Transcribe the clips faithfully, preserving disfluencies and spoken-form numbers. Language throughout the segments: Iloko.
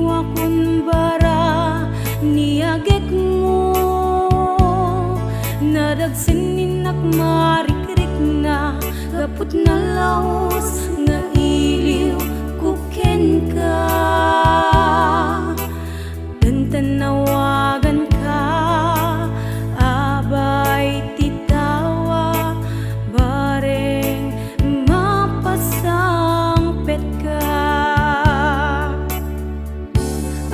Wakon bara ni agekmo, nadagsen ni innak marikrikna, gapu ta nalaus nga iliwko kenka. Tantan nawaganka, abay ti tawa, bareng mapasangpetka.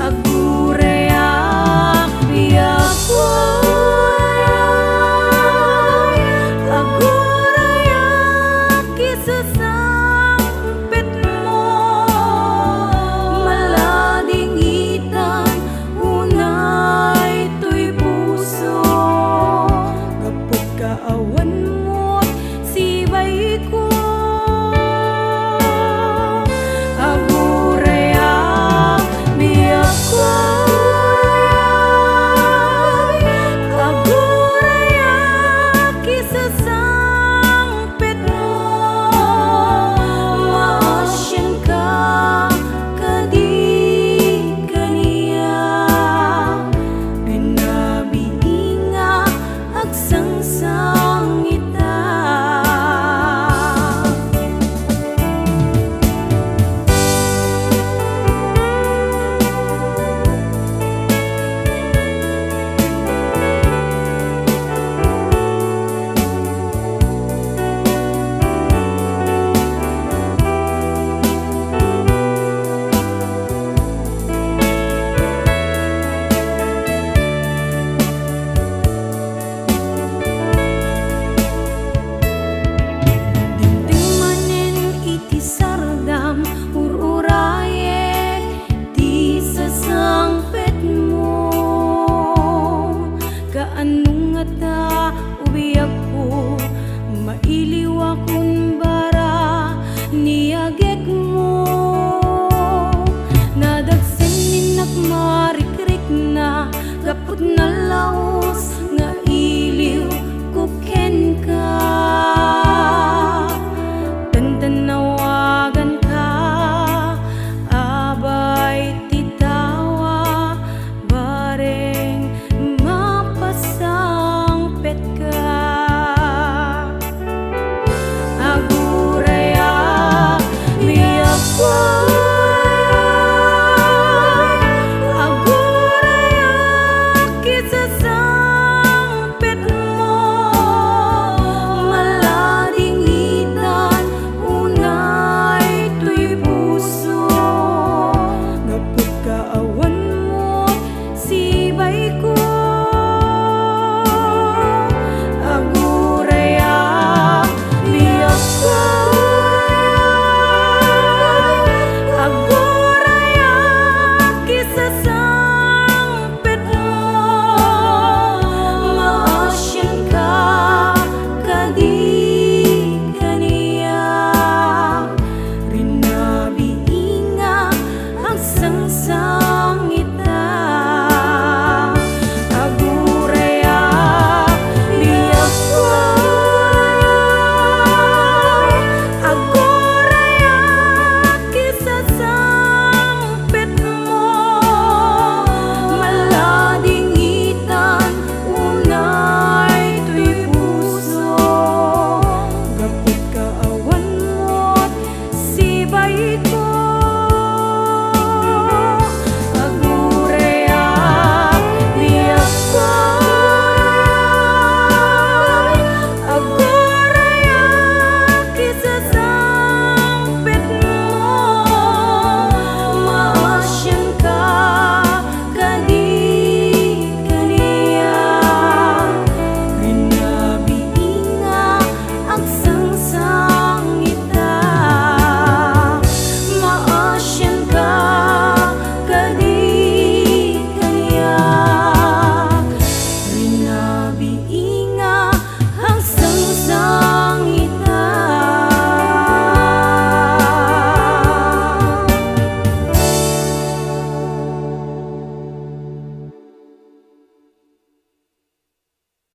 Agurayak, biagko, agurayak, isasangpetmo, maladingitan, unay toy puso, gapu ta awan met sibaiko. Agurayak, biagko, agurayak, isasangpetmo, maasianka kadi kaniak, binabiinga, agsangsangita. Dimteng manen iti sardam, ur-urayek ti sasangpetmo. Kaano ngata, o biagko, mailiwakon bara ni agekmo? Nadagsen ni innak marikrikna, gapu ta nalaus nga iliwko kenka. Tantan nawaganka, abay ti tawa, bareng mapasangpetka. Agurayak, biagko, agurayak, isasangpetmo, maladingitan, unay toy puso, gapu ta awan met sibaiko. Agurayak, biagko, agurayak, isasangpetmo, maasianka kadi kaniak, binabiinga, agsangsang